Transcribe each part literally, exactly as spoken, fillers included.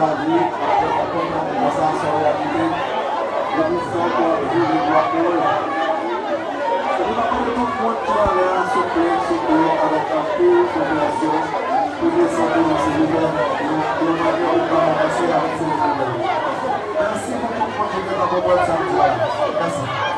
Lavi, ankò, ankò, ankò, sa, sa w ap kite. Depi sa, w ap jere dwa pou w. Epi, m ap mande tout moun ki anlè a, souple, souple, avèk anpil konpreyansyon, pou desann nou, silvouplè. Nou, nou mande ou pa avanse avèk silvouplè. Mèsi pou tout moun ki te nan konprann sa m di a. Mèsi.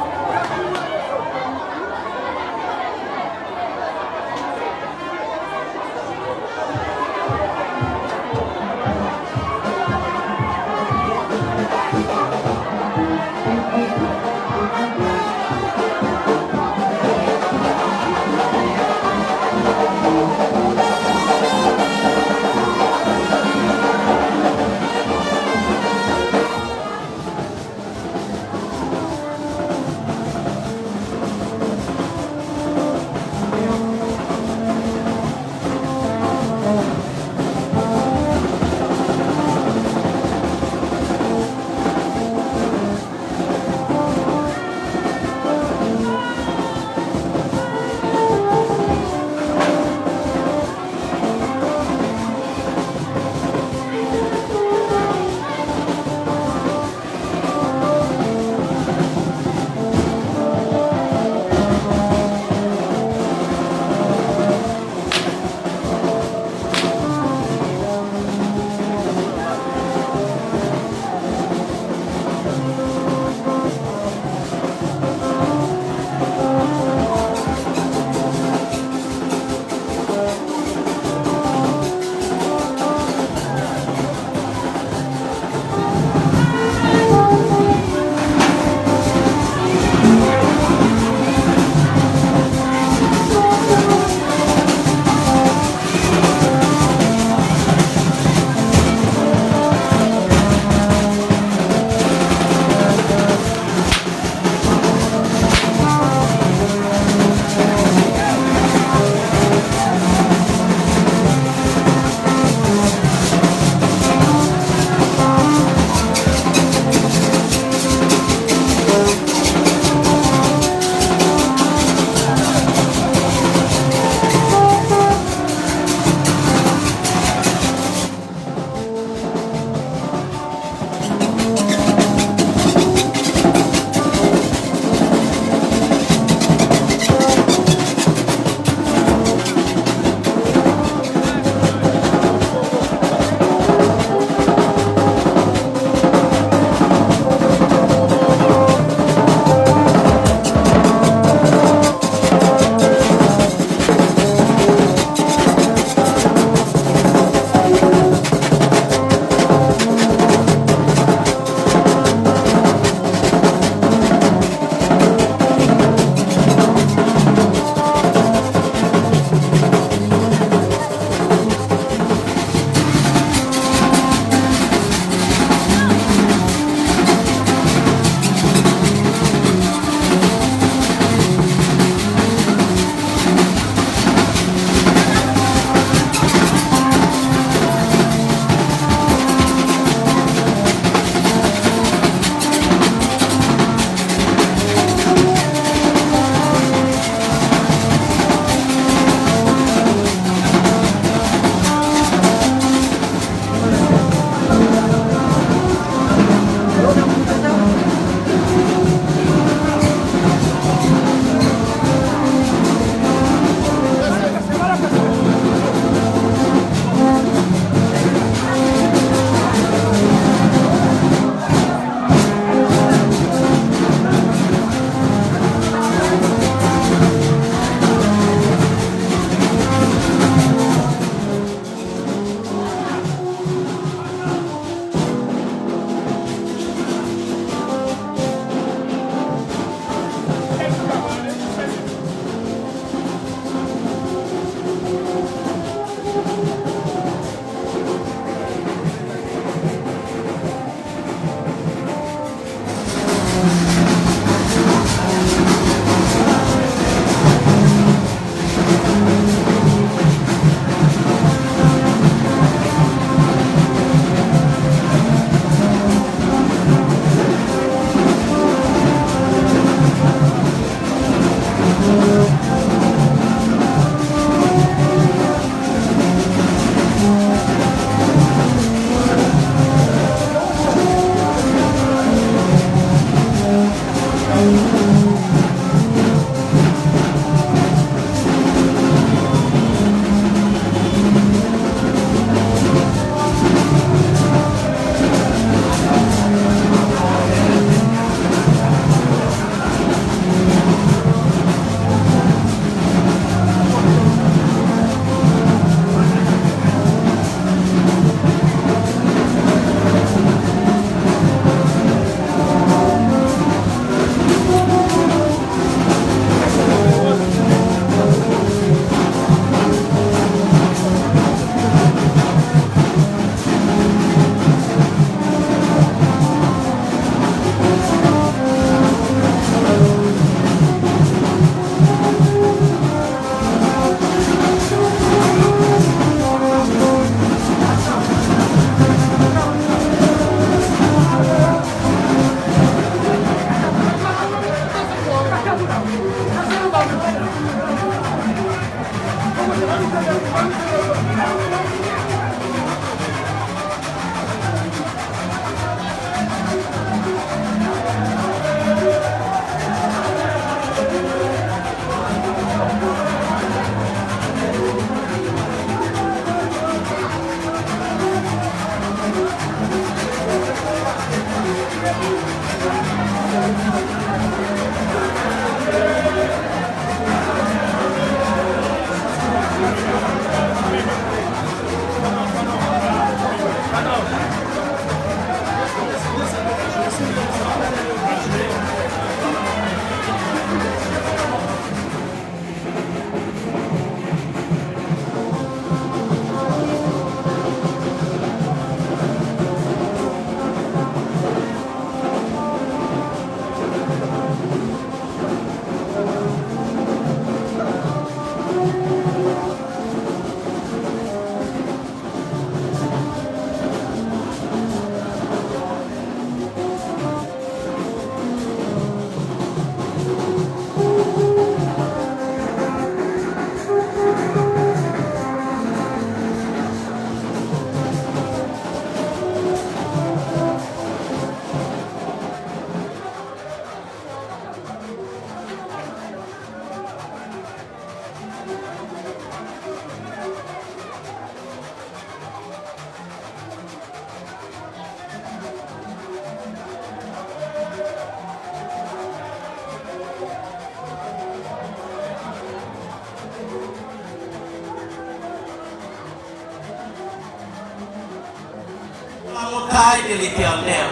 La montagne de l'Éternel,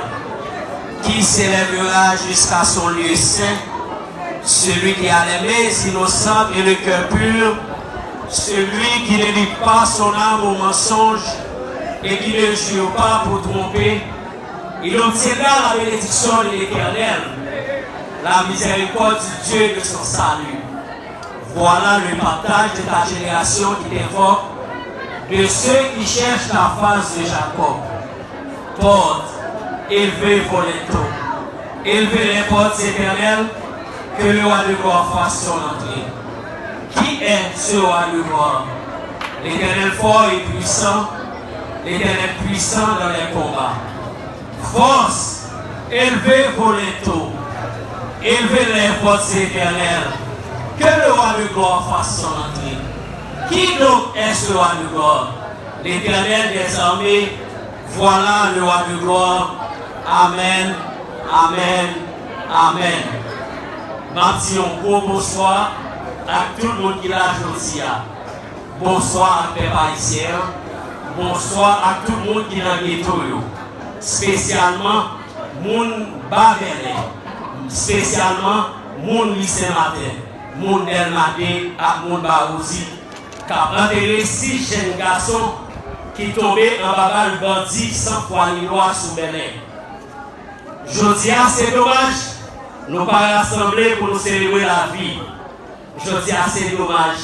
qui s'élèvera jusqu'à son lieu saint, celui qui a les mains innocentes et le cœur pur, celui qui ne livre pas son âme au mensonge et qui ne jure pas pour tromper, il obtiendra la bénédiction de l'Éternel, la miséricorde du Dieu de son salut. Voilà le partage de ta génération qui t'invoque, de ceux qui cherchent la face de Jacob. Porte, élevez vos linteaux, élevez les portes éternelles, que le roi de gloire fasse son entrée. Qui est ce roi de gloire? L'Éternel fort et puissant, l'Éternel puissant dans les combats. Force, élevez vos linteaux, élevez les portes éternelles, que le roi de gloire fasse son entrée. Qui donc est ce roi de gloire? L'Éternel des armées, voilà le roi de gloire. Amen, amen, amen. M ap di yon gwo bonswa ak tout moun ki la jodi a. Bonswa ak pèp ayisyen an. Bonswa ak tout moun ki nan geto yo. Espesyalman moun Ba Bèlè. Espesyalman moun Ri Sen Maten. Moun Dèlma de ak moun Ba Wozi k ap antere sis jèn gason ki tonbe anba bal bandi san fwa ni lwa sou Bèlè. Jodi a, se domaj, nou pa rasanble pou nou selebre lavi. Jodi a, se domaj,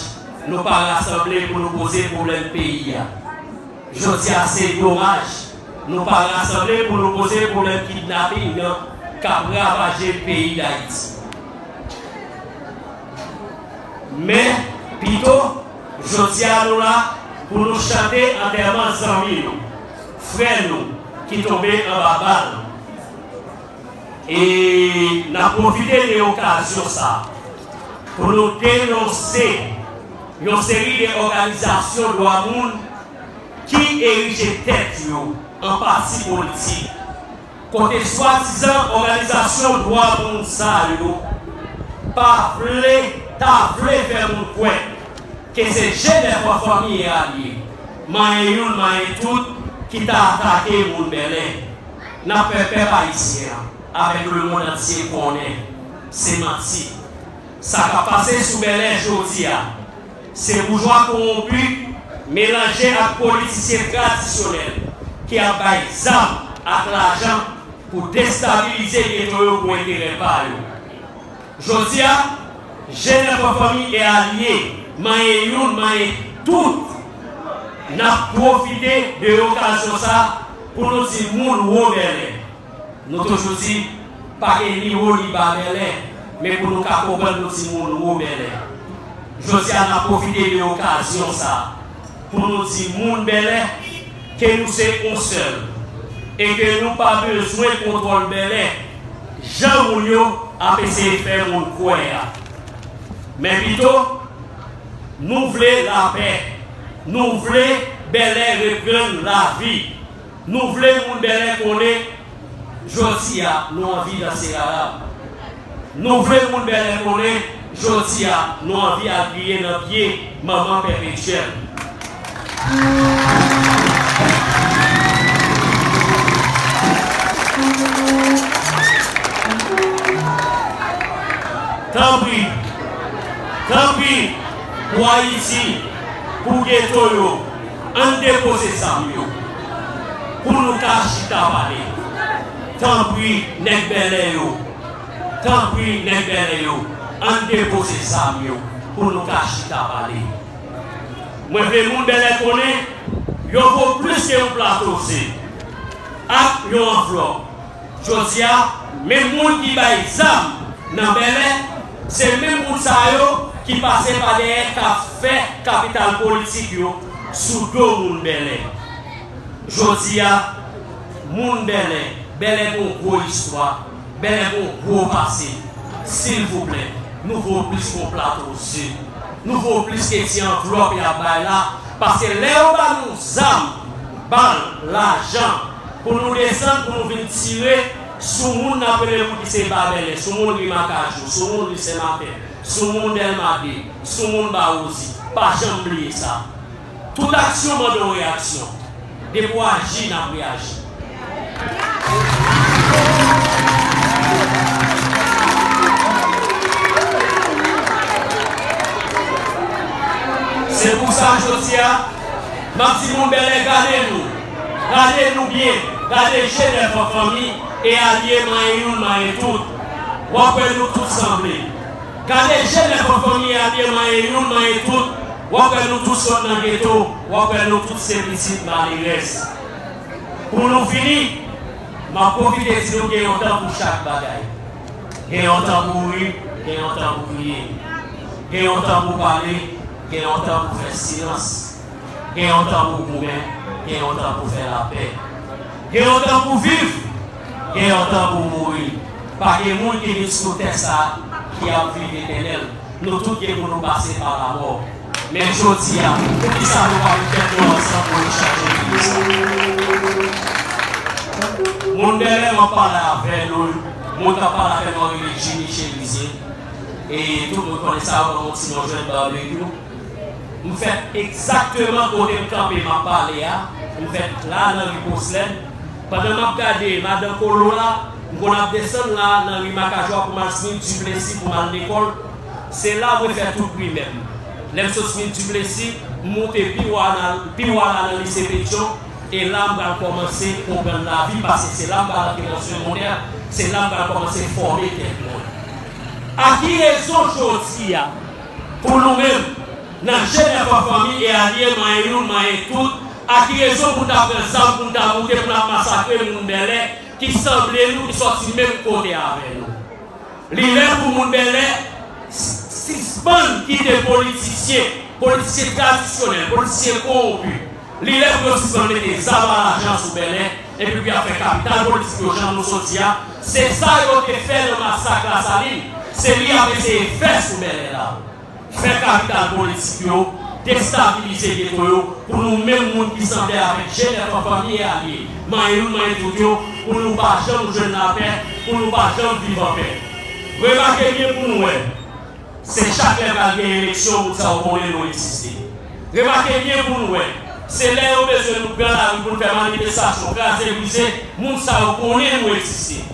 nou pa rasanble pou nou poze pwoblèm peyi a. Jodi a, se domaj, nou pa rasanble pou nou poze pwoblèm kidnaping nan k ap ravaje peyi Dayiti. Men, pito, jodi a nou la pou nou chante antèman zanmi nou, frè nou ki tonbe anba bal. E n ap pwofite de okazyon sa a pou nou denonse yon seri de òganizasyon dwa moun ki erije tèt yo an pati politik, kote swadizan òganizasyon dwa moun sa yo pa vle, ta vle fè moun kwè ke se G nèf an fanmi e alye, manyen youn, manyen tout, ki ta atake moun Bèlè. N ap fè pèp ayisyen an avèk lemonn antye konnen se manti. Sa k ap pase sou Bèlè jodi a, se boujwa kowonpi melanje ak politisyen tradisyonèl ki ap bay zam ak lajan pou destabilize geto yo pou enterè pa yo. Jodi a, G nèf an fanmi e alye, manyen youn, manyen tout, n ap pwofite de okazyon sa a pou nou di moun Wo Bèlè. Nou toujou di, pa gen ni wo ni ba Bèlè, men pou nou ka konprann nou di moun Wo Bèlè. Jodi a, n ap pwofite de okazyon sa a pou nou di moun Bèlè ke nou se yon sèl e ke nou pa bezwen kontwòl Bèlè jan moun yo ap eseye fè moun kwè a. Men pito, nou vle lapè, nou vle Bèlè reprann lavi, nou vle moun Bèlè konnen Jodi a, nou anvi danse rara. Nou vle moun Bèlè konnen, jodi a, nou anvi al kriye nan pye Manman Pèpetyèl. Tanpri, tanpri, pou Ayiti, pou geto yo, ann depoze zam yo, pou nou ka chita pale. Tanpri, nèg Bèlè yo, tanpri, nèg Bèlè yo, ann depoze zam yo, pou nou ka chita pale. Mwen vle moun Bèlè konnen, yo vo plis ke yon plato ze ak yon anvlòp. Jodi a, menm moun ki bay zam nan Bèlè, se menm moun sa yo ki pase pa dèyè k ap fè kapital politik yo sou do moun Bèlè. Jodi a, moun Bèlè, Bèlè gon gwo istwa, Bèlè gon gwo pase. Silvouplè, nou vo plis ke yon plato ze. Nou vo plis ke ti anvlòp y ap bay la, paske lè yo ba nou zam, bal, lajan, pou nou desann, pou nou vin tire sou moun n ap rele moun ki se Babèlè, sou moun ri Makajou, sou moun ri Senmatè, sou moun Dèlma de, sou moun Bawozi. Pa janm bliye sa. Tout aksyon mande yon reyaksyon. Depi w aji, n ap reyaji. Se pou sa, jodi a, m ap di moun Bèlè, gade nou. Gade nou byen. Gade je nèf an fanmi e alye, manyen youn, manyen tout. W ap wè nou tout sanble. Gade je nèf an fanmi, alye, manyen youn, manyen tout. W ap wè nou tout sot nan geto. W ap wè nou tout se pitit malerèz. Pou nou fini, m ap pwofite di nou gen yon tan pou chak bagay. Gen yon tan pou ri, gen yon tan pou kriye. Gen yon tan pou pale, gen yon tan pou fè silans. Gen yon tan pou goumen, gen yon tan pou fè lapè. Gen yon tan pou viv, gen yon tan pou mouri. Pa gen moun ki vin sou tè sa a ki ap viv etènèl. Nou tout gen pou nou pase pa lamò. Men jodi a, poukisa nou pa met tèt nou ansanm pou nou chanje peyi sa? Moun Bèlè, m ap pale avè nou. Moun k ap pale avè nou an rele Jimmy Cherizier. E tout moun konnen sa, yo ban m yon ti non jwenn Babekyou. M fèt egzakteman kote m kanpe, m ap pale a. M fèt la, nan ri Poslèn. Pandan m ap gade Madan Kolo la, m konn ap desann la, nan ri Makajou a, pou m al Smith Duplessis, pou m al lekòl. Se la mwen fè tout primè m. Lè m sot Smith Duplessis, m moute pi wo a nan, pi wo a la nan lise Petyon, e la m pral kòmanse konprann lavi, paske se la m pral antre nan segondè, se la m pral kòmanse fòme tèt mwen. A ki rezon jodi a, pou nou menm, nan je nèf an fanmi e alye, manyen youn, manyen tout, a ki rezon pou n ta pran zam, pou n ta moute, pou n ap masakre moun Bèlè ki sanble nou, ki sòti menm kote avè nou? Li lè pou moun Bèlè s-, sispann kite politisyen, politisyen tradisyonèl, politisyen kowonpi. Li lè pou yo sispann mete zam a lajan sou Bèlè, epi pou y ap fè kapital politik yo jan nou soti a. Se sa yo te fè nan masak Lasalin. Se li y ap eseye fè sou Bèlè la. Fè kapital politik yo, destabilize geto yo, pou nou menm moun ki sanble avèk je nèf an fanmi e alye, manyen youn, manyen tout yo, pou nou pa janm jwenn lapè, pou nou pa janm viv anpè. Remake byen pou nou wè, se chak lè pral gen eleksyon, moun sa yo konnen nou egziste. Remake byen pou nou wè, se lè yo bezwen nou pran lari pou n fè manifestasyon, kraze, brize, moun sa yo konnen nou egziste.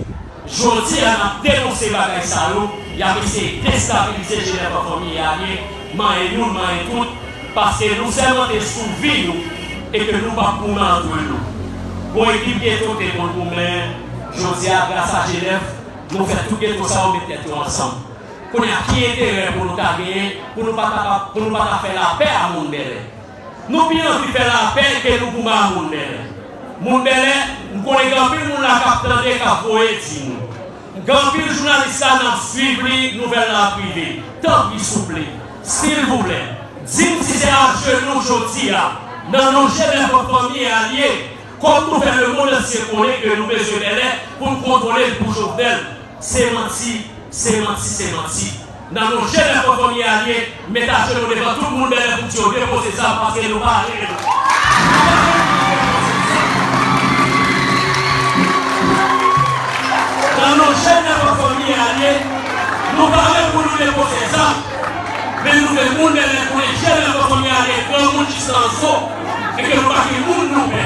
Jodi a, n ap denonse bagay sa yo, y ap eseye destabilize je nèf an fanmi e alye, manyen youn, manyen tout, paske nou sèmante sou vi nou e ke nou p ap goumen ant nou. Gon ekip geto te konn goumen, jodi a, gras a je nèf, nou fè tout geto sa yo met tèt yo ansanm. Kounye a, ki enterè pou nou ta genyen, pou nou pa ta, pou nou pa ta fè lapè a moun Bèlè? Nou pi anvi fè lapè ke nou goumen a moun Bèlè. Moun Bèlè, m konnen gen anpil moun la k ap tande, k ap voye di nou. Gen anpil jounalis la, n ap swiv li, nouvèl la ap rive. Tanpri, souple, silvouplè, di m si se ajenou jodi a, nan non je nèf an fanmi e alye, kòm nou fè lemonn antye konnen ke nou bezwen Bèlè pou n kontwole l pou Jovenel. Se manti, se manti, se manti. Nan non je nèf an fanmi e alye, met ajenou devan tout moun Bèlè pou di yo depoze zam paske nou pa renmen nou. Nou pa renmen nou depoze zam. Nan non Jenèf an Fanmi e Alye, nou pare pou nou depoze zam, men nou vle moun Bèlè konnen Jenèf an Fanmi e Alye, granmoun jis nan zo, e ke nou pa gen moun nou pè.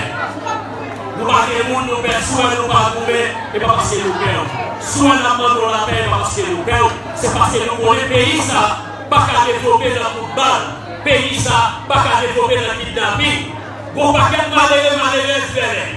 Nou pa gen moun nou pè, si w wè nou pa goumen, e pa paske nou pè w. Si w wè n ap mande w lapè, e pa paske nou pè w, se paske nou konnen peyi sa pa ka devlope nan kout bal, peyi sa pa ka devlope nan kidnaping. Gon pakèt malere, malerèz Bèlè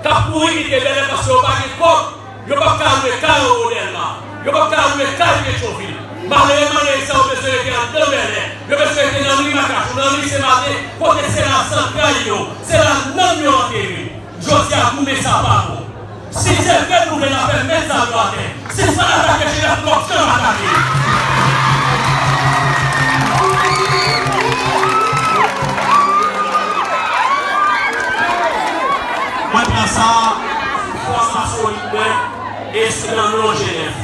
k ap kouri kite Bèlè paske yo pa gen kòb. Yo p ap ka lwe kay anwo Dèlma. Yo p ap ka lwe kay Petyonvil. Malere, malere sa yo bezwen rete anndan Bèlè. Yo bezwen rete nan ri Makajou, nan ri Senmaten, kote se la zantray yo, se la nanm yo antere. Jodi a, goumen sa pa bon. Si se vre nou vle lapè, met zam yo atè. Sispann atake Jenèf, nou p ap janm atake. Mwen pran sa, fòs la solid mwen, e se nan non Jenèf.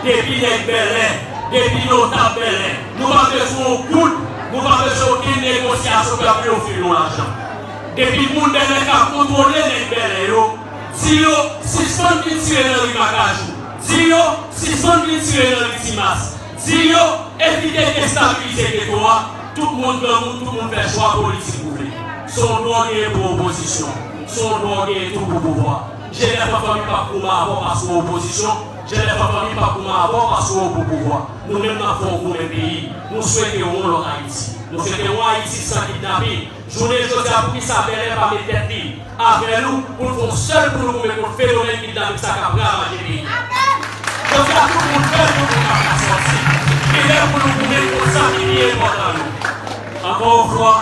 Depi nèg Bèlè, depi notab Bèlè, nou pa bezwen yon goud, nou pa bezwen okenn negosyasyon pou y ap ofri nou lajan. Depi moun Bèlè ka kontwole nèg Bèlè yo, di yo sispann vin tire nan ri Makajou, di yo sispann vin tire nan ri Timas, di yo evite destabilize geto a, tout moun granmoun, tout moun fè chwa politik ou vle. Se yon dwa w genyen pou opozisyon, se yon dwa w genyen tou pou pouvwa. Jenèf an Fanmi p ap goumen avè w paske w opozisyon, Jenèf an Fanmi p ap goumen avè w paske w pou pouvwa. Nou menm n ap fè w goumen peyi. Nou swete w yon lòt Ayiti. Nou swete w yon Ayiti san kidnaping. Jounen jodi a, poukisa Bèlè pa met tèt li avè nou pou n fè yon sèl pou nou goumen kont fenomèn kidnaping sa k ap ravaje peyi a? Jodi a, tout moun pè, tout moun pa ka sòti. Li lè pou nou goumen kont sa ki pi enpòtan nou. Ankò yon fwa,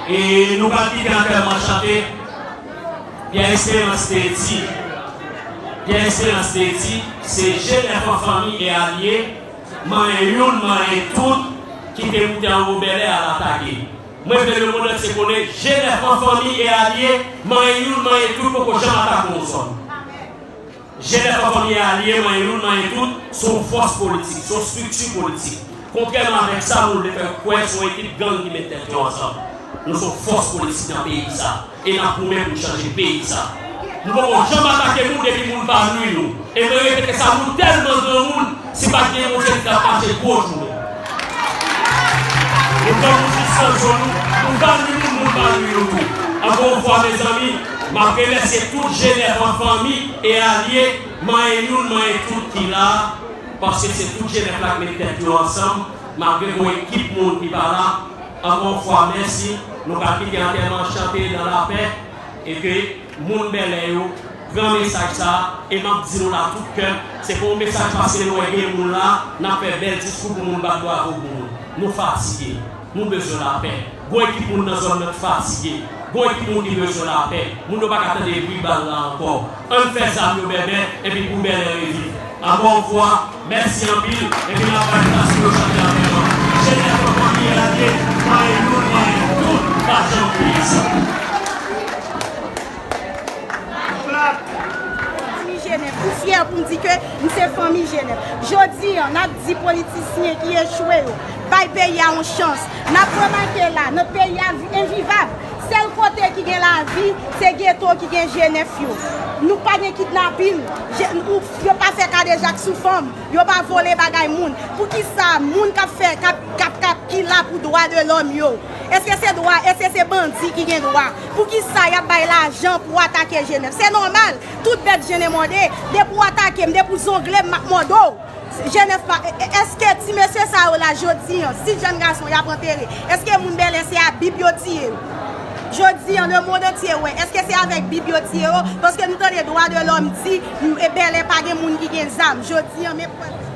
e nou pral kite antèman chante. Pyè Esperans te di, Pyè Esperans te di, se Jenèf an Fanmi e Alye, manyen youn, manyen tout, ki te moute anwo Bèlè al atake. Mwen vle lemonn antye konnen Jenèf an Fanmi e Alye, manyen youn, manyen tout, poko janm atake yon zòn. Jenèf an Fanmi e Alye, manyen youn, manyen tout, se yon fòs politik, se yon estrikti politik. Kontrèman avèk sa, moun vle fè kwè se yon ekip gang ki met tèt yo ansanm. Nou se yon fòs politik nan peyi sa. E n ap goumen pou n chanje peyi sa. Nou poko janm atake moun depi moun pa nwi nou. E mwen repete sa, nou tèlman granmoun, si pa t gen Bondye, nou t ap mache gwo jounen. Nou granmoun jis nan zo nou, nou pa nwi moun, moun pa nwi nou tou. Ankò yon fwa, mezanmi, m ap remèsye tout Jenèf an Fanmi e Alye, manyen youn, manyen tout ki la, paske se tout Jenèf la k met tèt yo ansanm, malgre gon ekip moun ki pa la. Ankò yon fwa, mèsi. Nou pral kite antèman chante nan lapè. E ke moun Bèlè yo pran mesaj sa a, e m ap di nou la tout kè, se pa yon mesaj paske nou wè gen moun la, n ap fè bèl diskou pou moun, bat bravo pou moun. Nou fatige, nou bezwen lapè. Gon ekip moun nan zòn nan k fatige, gon ekip moun ki bezwen lapè. Moun yo pa ka tande bri bal la ankò. Ann fè zam yo bèbè, epi pou Bèlè reviv. Ankò yon fwa, mèsi anpil, epi n ap bay plas pou yo chante avè mwen. Jenèf an Fanmi e Alye, manyen youn, manyen tout, pa janm bliye sa. Fanmi Jenèf, m fyè pou m di ke m se Fanmi Jenèf. Jodi a, n ap di politisyen ki echwe yo, bay peyi a yon chans. N ap remake la, nan peyi a envivab. Sèl kote ki gen lavi, se geto ki gen Jenèf yo. Nou pa gen kidnapin. Je-, ou, yo pa fè kadejak sou fanm. Yo pa vole bagay moun. Poukisa moun k ap fè, k ap, k ap, k ap, ki la pou dwa de lòm yo? Èske se dwa, èske se bandi ki gen dwa? Poukisa y ap bay lajan pou atake Jenèf? Se nòmal. Tout bèt Jenèf mòde. Depi w atake m, depi w zongle m, m ap mòde w. Jenèf pa, e, e, èske ti mesye sa yo la jodi an, si jèn gason y ap antere, èske moun Bèlè se a Bib yo tiye yo? Jodi an, lemonn antye wè, èske se avèk Bib yo tiye yo? Paske nou tande dwa de lòm di, m, e, Bèlè pa gen moun ki gen zam. Jodi an, men prèv.